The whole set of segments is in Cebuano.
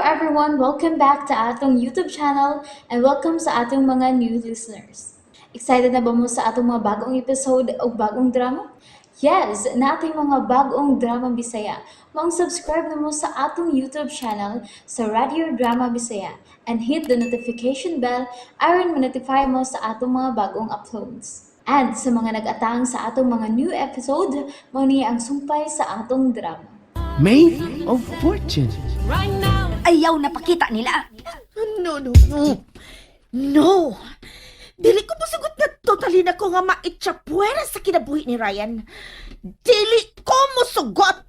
everyone! Welcome back to atong YouTube channel and welcome sa atong mga new listeners. Excited na ba mo sa atong mga bagong episode o bagong drama? Yes, naa tay mga bagong drama Bisaya. Maong subscribe na mo sa atong YouTube channel sa Radio Drama Bisaya and hit the notification bell aron ma-notify mo sa atong mga bagong uploads. And sa mga nag-atang sa atong mga new episode, mao ni ang sumpay sa atong drama. Maid of Fortune. Ayaw na pakita nila. No, no, no. No! Dili ko musugot na totally na ko nga maitsapuera sa kinabuhi ni Ryan. Dili ko musugot!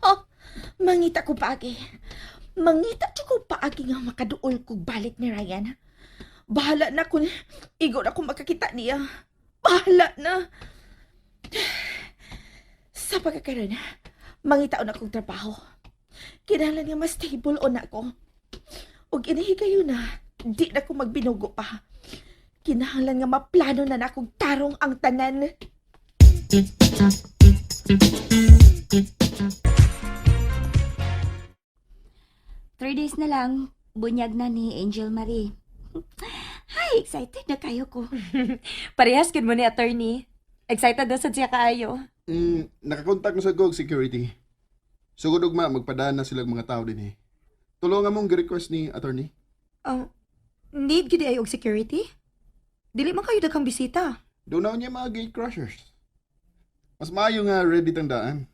Oh, mangita ko paagi. Mangita jud ko paagi nga makaduol kog balik ni Ryan. Bahala na kung igo na ko makakita niya. Bahala na. Sa pagkakaroon, mangita na kong trabaho. Kinahanglan nga mas stable o na ko. Ug inihigayon na, di na ko magbinugo pa. Kinahanglan nga maplano na nakong tarong ang tanan. 3 days na lang, bunyag na ni Angel Marie. Hi, excited na kayo ko. Parehas gid mo ni attorney. Excited na sad siya kaayo. Nakakontak na sa Gog Security. Sugod ugma, magpadaan na silang mga tao din eh. Tulungan mong gi-request ni attorney. Oh, need gid ay og security? Dili man kayo daghang bisita. Doon na niya mga gate crushers. Mas maayo nga ready tang daan.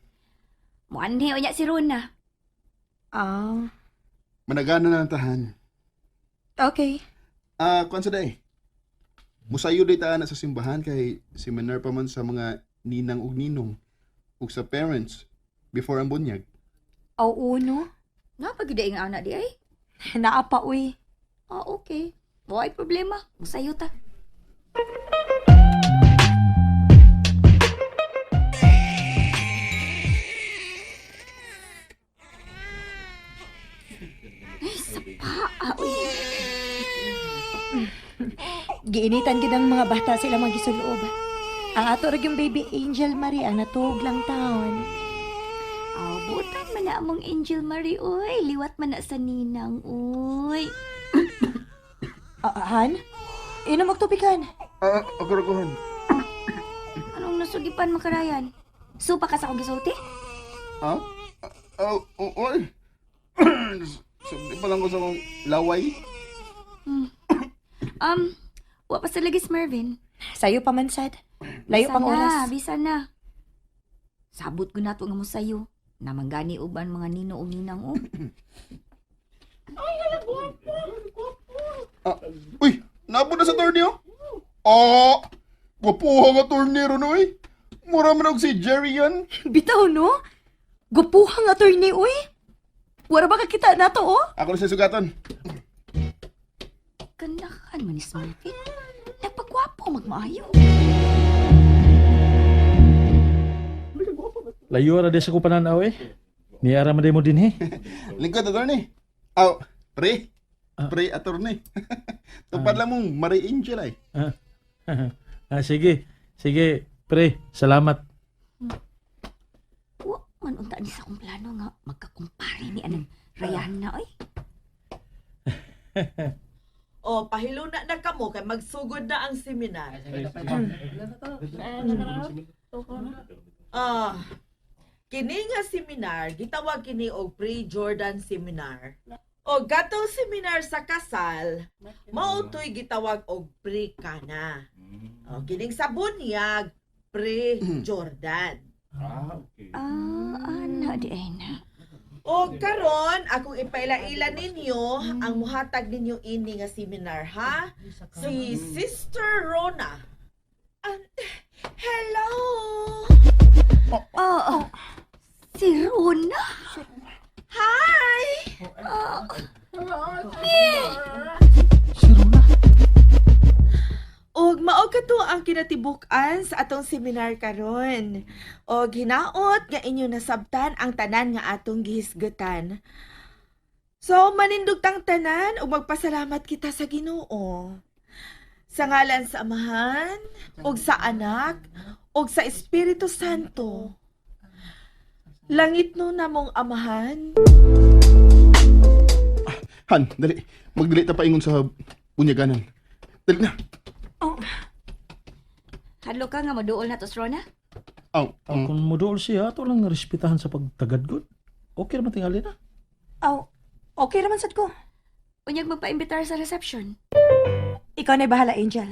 Muanhi unya si Rona. Ah, Managana na ang tahan. Okay. Ah, kuan sa day. Musayo day taan na sa simbahan kay seminar pa man sa mga ninang ug ninong ug sa parents before ang bunyag. Aw uno. Nga pag ang anak di ay. Naa pa uy. Ah, okay. Why problema? Musayo ta. Ay, sapa. Ah, uy. Giinitan gid ang mga bata sila mga gisuloob. Ang ato ra yung baby Angel Marie ang natuog lang taon. Aw, butan man na among Angel Marie, uy. Liwat man na sa ninang, uy. Ah, Han? Inom og tubigan. Ah, ako ra kuhan. Anong nasugipan makarayan? Supa ka sa akong gisulti? Ha? Ah, oh, oy. Sugdi pa lang ko sa akong laway. Wa pa sa lagis Mervin. Sayo pa man sad. Layo Bisa pang na, oras. Bisa na. Sabot ko na to nga mo sayo. Namanggani uban mga nino o ninang o. Ah, uy, naabot na sa torneo. Ah, gwapuha nga tornero no eh. Mura man og si Jerry yan. Bitaw no? Gupuhang attorney uy. Wara ba kakita nato oh? Ako na sa sugatan. Ganahan man ni Mervin. Nagpagwapo magmaayo. Layo ra di sa kupanan eh. Niara man di mo din eh. Lingkod, attorney. Aw, pre. Pre, attorney. Tupad lang mong Marie Angel ay. Ah, sige. Sige, pre. Salamat. Wa man unta ni sa akong plano nga magkakumpare ni anang Rayana oy. O, pahiluna na kamo kay magsugod na ang seminar. Ah, kini nga seminar gitawag kini og pre-Jordan seminar. O gatong seminar sa kasal, mao to'y gitawag og pre-kana. O kining sa bunyag, pre-Jordan. Ah, ana di ay na. O karon akong ipaila-ila ninyo ang muhatag ninyo ini nga seminar ha. Si Sister Rona. And, hello. Oh, si Rona. Hi. Og mao kato ang kinatibuk-an sa atong seminar karon. Og hinaot nga inyo nasabtan ang tanan nga atong gihisgutan. So manindog tang tanan ug magpasalamat kita sa Ginoo. Sa ngalan sa Amahan ug sa Anak ug sa Espiritu Santo. Langit no namong Amahan. Han, dali. Magdali ta paingon sa bunyaganan. Dali na. Oh, Hadlo ka nga moduol na to sa Rona? Aw, Ah, kung moduol siya, ato lang respetahan sa pagtagad gud. Okay naman tingali na. aw, okay raman sad ko. Unyag magpaimbitar sa reception. Ikaw na'y bahala, Angel.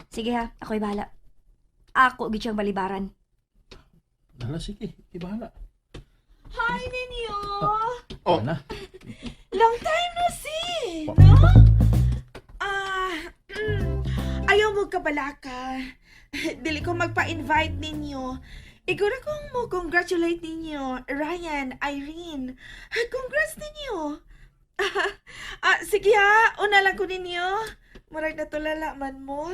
Sige ha, ako'y bahala. Ako gid siyang balibaran. Dala, sige, ibahala. Hi ninyo! Oh. Na. Long time no see! No? Ah, ayaw mo kabalaka. Dili ko magpa-invite ninyo. Ikaw na kong mo congratulate ninyo, Ryan, Irene. Congrats ninyo. Ah, sige ha, una lang ko ninyo. Murag natulala man mo.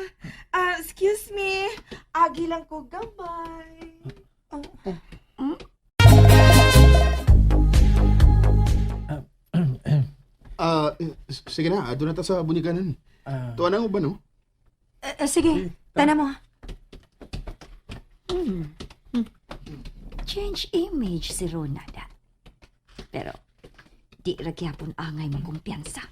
Ah, excuse me. Agi lang ko gamay. Oh, Ah, sige na, doon na ta sa bunyaganan. Ah, Tuwa na ba no? sige, tana mo. Change image si Rona da. Pero di ra gyapon angay mong kumpiyansa.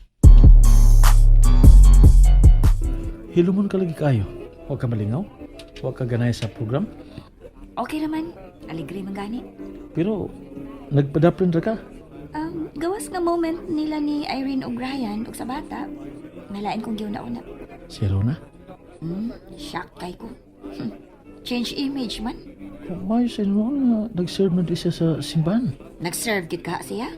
Hilumon ka lagi kayo. Huwag ka malingaw. Huwag ka ganay sa program. Okay naman, aligre man gani. Pero, nagpadaplin ra ka. Gawas nga moment nila ni Irene ug Ryan ug sa bata, malain kong giuna-una. Si Rona? Shock kay ko. Change image man. Mayo sa inyo na nag-serve na di siya sa simbahan. Nag-serve gid ka siya?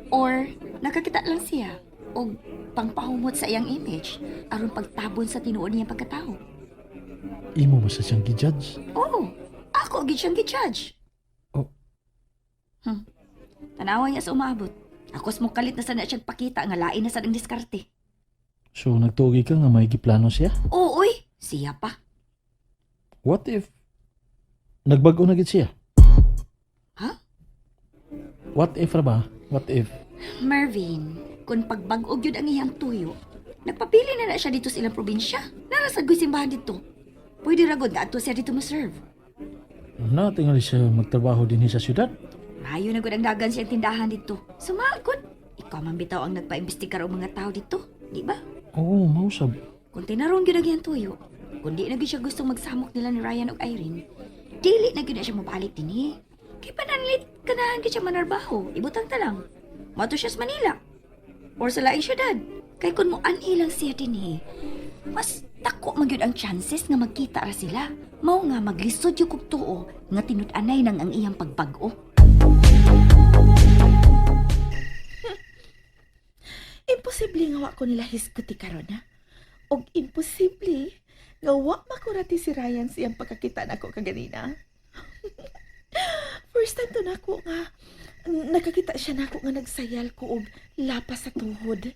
Or nakakita lang siya og pangpahumot sa iyang image aron pagtabon sa tinuod niyang pagkatao. Imo mo sa siyang gi-judge. Oo, ako gid siyang gi-judge. Oh. Tanawa niya sa umaabot. Ako mo kalit na sana siyang pakita nga lain na sad ang diskarte. So, nagtuogi ka nga may giplano siya? Oo, uy, siya pa. What if nagbago na gid siya? Ha? What if ra ba? What if? Mervin, kung pagbag-og yun ang iyang tuyo, nagpapili na na siya dito sa ilang probinsya. Nara sa simbahan dito. Pwede ra gud nga adto siya dito mo serve. Na, tingali siya magtrabaho din sa syudad. Mayo na gud ang dagan siyang tindahan dito. Sumagod. Ikaw man bitaw ang nagpaimbestigar og mga tao dito, di ba? Oo, mausab. Kung tinarong gyud ang iyang tuyo, kung di na gyud siya gustong magsamok nila ni Ryan ug Irene, dili na gyud na siya mobalik dinhi. Kay pananlit kanahan gyud siya manarbaho, ibutang ta lang. Moadto siya sa Manila or sa laing syudad. Kay kung moanhi lang siya dinhi, mas dako man gyud ang chances nga magkita ra sila. Mao nga maglisod yung kog tuo nga tinud-anay nang ang iyang pagbag-o. Imposible nga wa ko nila hisguti karon ha. Og imposible nga wa makurati si Ryan sa iyang pagkakita nako kaganina. First time to nako nga nakakita siya nako nga nagsayal ko og lapas sa tuhod.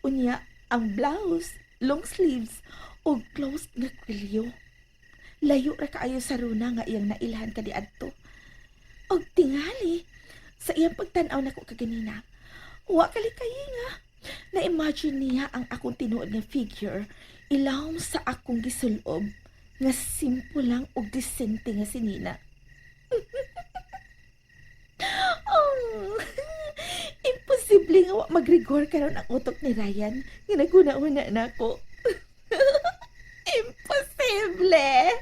Unya ang blouse, long sleeves og closed nga kwelyo. Layo ra kaayo sa runa nga iyang nailhan kaniadto. Og tingali sa iyang pagtan-aw nako kaganina, wa kalikay nga na-imagine niya ang akong tinuod nga figure ilawom sa akong gisulob nga simple lang og disente nga si Nina. Oh, imposible nga wa magrigor karon ang utok ni Ryan nga naguna-una na ako. Imposible!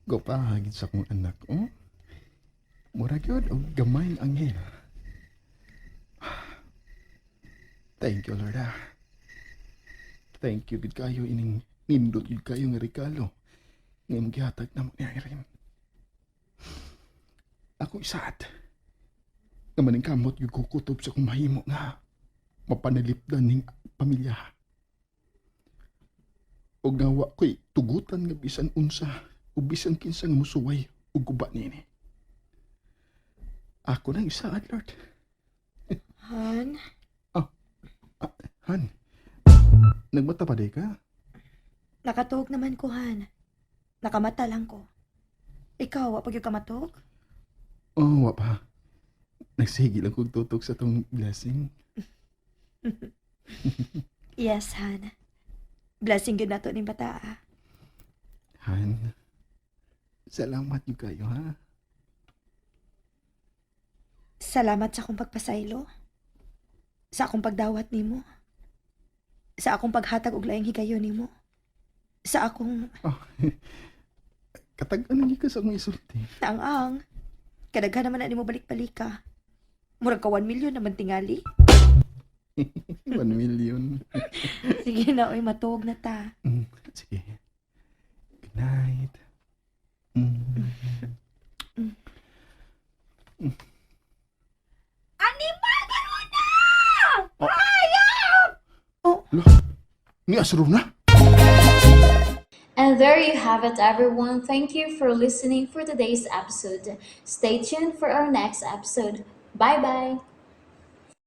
Gopahagid sa akong anak, oh. Mura gyud og gamay ang anghel. Thank you, Lord. Ah. Thank you gid kayo ining nindot gid kayo nga regalo nga imong gihatag namo ni Irene. Ako isaad. Nga maningkamot gyud ko kutob sa akong mahimo nga mapanalipdan ning pamilya. Og nga wa ko'y tugutan nga bisan unsa o bisan kinsa nga musuway ug guba niini. Ako nang isaad, Lord. Han, Han, nagmata pa di ka? nakatuog naman ko, Han. Nakamata lang ko. Ikaw, wa pag ka matuog? Oh, wa pa. Nagsige lang kog tutok sa tong blessing. Yes, Han. Blessing gyud nato ning bata. Ah. Han, salamat yung kayo, ha? Salamat sa akong pagpasaylo. Sa akong pagdawat nimo. Sa akong paghatag og laing higayon nimo. Sa akong Oh. Katag-an ka sa akong isulti. naang-ang. Kadaghan naman na nimo balik-balik ka. Murag ka 1 million naman tingali. 1 million. Sige na, oy, matuog na ta. Sige. Good night. Animal Garuna! Oh. Hayop! Oh. Lah, ni Asruna? And there you have it, everyone. Thank you for listening for today's episode. Stay tuned for our next episode. Bye bye.